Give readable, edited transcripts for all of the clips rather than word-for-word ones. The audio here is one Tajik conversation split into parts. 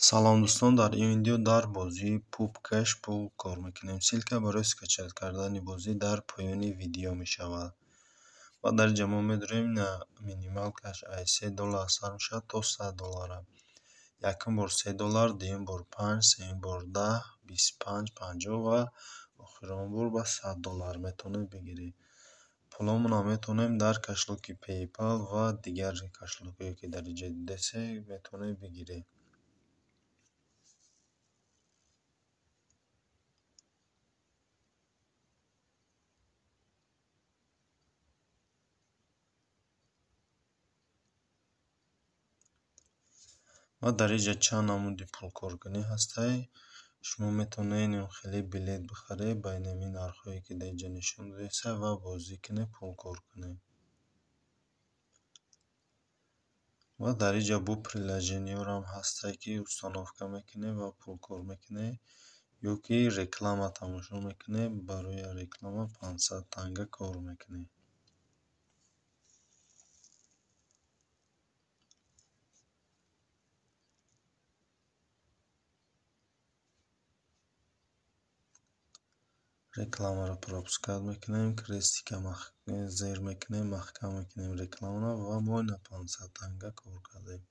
Салом дӯстон, дар ин видео дар бозии PubCash пул кор мекунем. Ссылка барои скачать кардани бозӣ дар поёни видео мешавад. Ва дар инҷа мо медорем на минималкаш ай $3 сар мешавад то $100. Якум бор $3, дуюм бор 5, сеюм бор 10, 25, 50 ва охирон бор ба $100 метавонем бигирем. Пуломонро метавонем дар кошелёки PayPal ва дигар кошелёкҳое ки дар инҷа дидасед метавонем бигирем. Ва дар инҷа чанд намуди пулкоркунӣ ҳастай. Шумо метавонед хеле билет бихаред ба инами нархҳое ки дар инҷа нишон додааст ва бозӣ кунед, пул кор кунед. Ва дар инҷа бо приложениёрам ҳастай ки установка мекунед ва пул кор мекунед ё ки реклама тамошо мекунед, барои реклама 500 танга кор мекунед. Рекламаро пропускать мекунем, крестика зер мекунем, маҳкам мекунем рекламаро ва мо ина 500 танга кор кардем.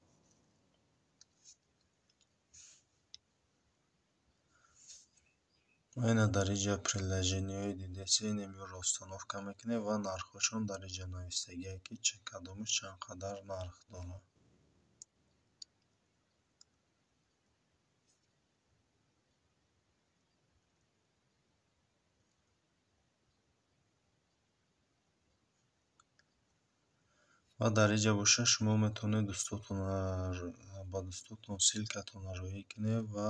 Ва ина дар инҷа приложениҳое дидасед, инамиро установка мекунем ва нархҳошон дар инҷа навистагианд ки кадомаш чанд қадар нарх дорад. Ва дар инҷа бошад шумо метавонед ба дӯстотон ссылкатонро роҳӣ кунед ва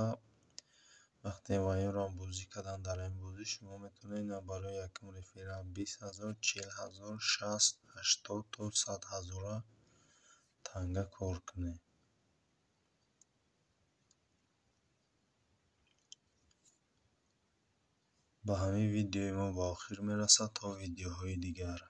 вақте вайёро бозӣ кардан дар ин бозӣ шумо метавонед барои якум реферал 20 000, 40 000, 60, 80 то 100 ҳазора танга кор кунед. Ба ҳамин видеои мо ба охир мерасад. То видеоҳои дигар.